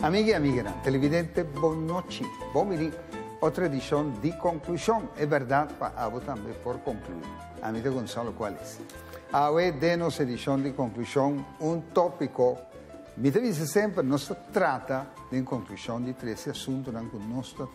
Amiga i amiganan, televidente bon nochi. Bon bini otro edishon di Konklushon. E bèrdat pa abo tambe por konkluí. Ami ta Gonzalo Cuales. Awe den nos edishon di Konklushon un tópiko mi ta bisa semper nos ta trata den konklushon di trese asuntunan ku nos ta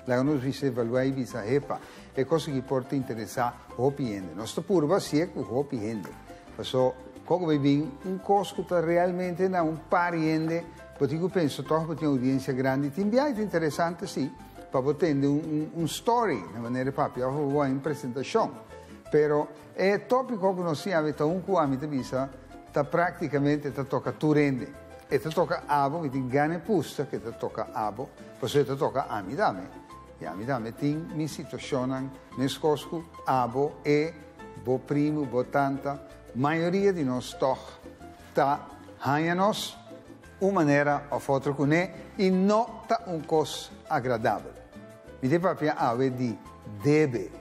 laga nos bisa evaluá i bisa hepa e kos aki por ta interesá hopi hende. Nos ta purba hasié ku hopi hende. Paso koko bai bin un kos ku ta realmente na un par hende bo tin ku pensa tòg bo tin oudiensia grandi. Tin biaha ta interesante si pa bo tende un un story na manera di papia òf bo haña un presentashon. Pero e tópiko ku nos tin awe ta un ku ami ta bisa ta práktikamente ta toka tur hende. E ta toka abo, mi tin gana e pusta ku e ta toka abo, pasobra e ta toka ami tambe. I ami tambe tin mi situashonnan meskos ku abo, e, bo primu, bo tanta. Mayoria di nos tòg ta haña nos un manera òf otro kuné i no ta un kos agradabel. Mi ta papia awe di debe.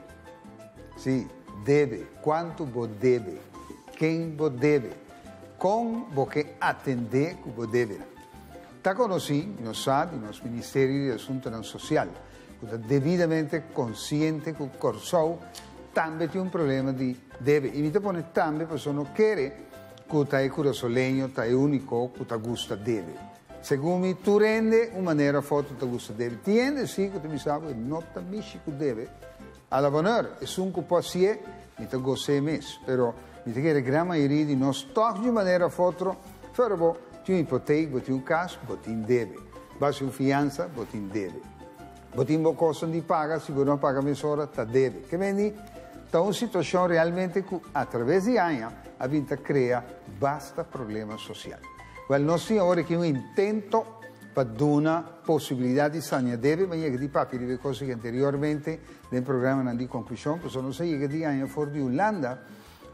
Sí, debe. Kuantu bo debe? Ken bo debe? Kon bo ke atendé ku bo debenan? Ta konosí, nos sa di nos Ministerio di Asuntunan Sosial, ku ta debidamente konsiente ku Kòrsou tambe tin un problema di debe. I mi ta pone tambe pasobra no kere ku ta e kurasoleño ta e úniko ku ta gusta debe. Segun mi, tur hende un manera of otro ta gusta debe. Tin hende si ku ta bisa bo e no ta mishi ku debe. A la bonheur, esun ku por hasié, mi ta gos'é mes. Pero mi ta kere gran mayoria di nos tòg di un manera of otro, fuera bo tin un hipotek, bo tin un kas, bo tin debe. Bo hasi un fiansa, bo tin debe. Bo tin bo kosnan di paga, si bo no paga mesora, ta debe. Ke meni, ta un situashon realmente ku atraves di aña a bin ta krea basta problema sosial. Wèl, nos tin awor aki un intento pa duna posibilidat di sania debe, mi a yega di papia riba e kos aki anteriormente den programanan di konklushon, pasobra nos a yega di haña for di Hulanda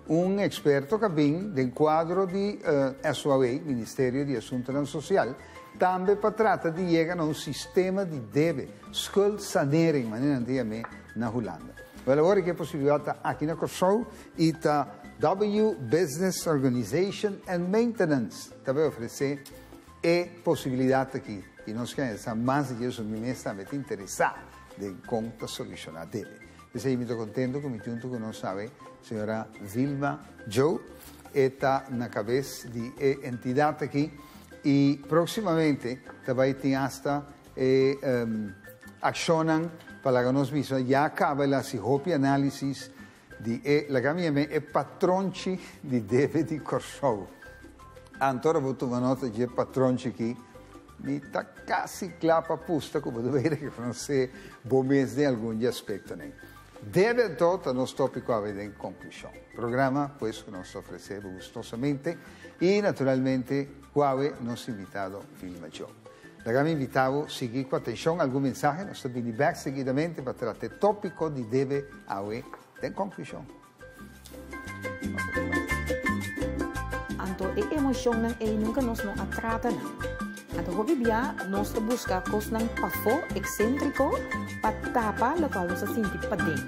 un eksperto ku a bin den kuadro di SOAW, Ministerio di Asuntunan Sosial, tambe pa trata di yega na un sistema di debe, schuldsanering, manera nan ta yam'é na Hulanda. Wèl, awor aki e posibilidat ta aki na Kòrsou i ta W Business Organization and Maintenance ta bai ofresé e posibilidat aki i nos ke sa mas di dje, mi mes tambe ta interesá den kon ta solushoná debe. P'esei mi ta kontento ku mi tin huntu ku nos awe señora Vilma Joe. E ta na kabes di e entidat aki i próksimamente ta bai tin asta e akshonnan pa laga nos bisa ya kaba el hasi hopi análisis di e laga mi yam'é e patronchi di debe di Kòrsou. Anto ora bo tuma nota dje patronchi aki mi ta kasi kla pa pusta ku bo ta bai rekonosé bo mes den algun dje aspektonan. Debe anto ta nos tópiko awe den konklushon. Programa pues ku nos ta ofresé bo gustosamente i naturalmente ku awe nos invitado Vilma Joe. Laga mi invitá bo sigui ku atenshon algun mensahe, nos ta bini bèk seguidamente pa trata e tópiko di debe awe den konklushon. Anto e emoshonnan ei nunka nos no a trata nan. Anto hopi bia nos ta buska kosnan pafó, eksentriko, pa tapa lokual nos a sinti paden.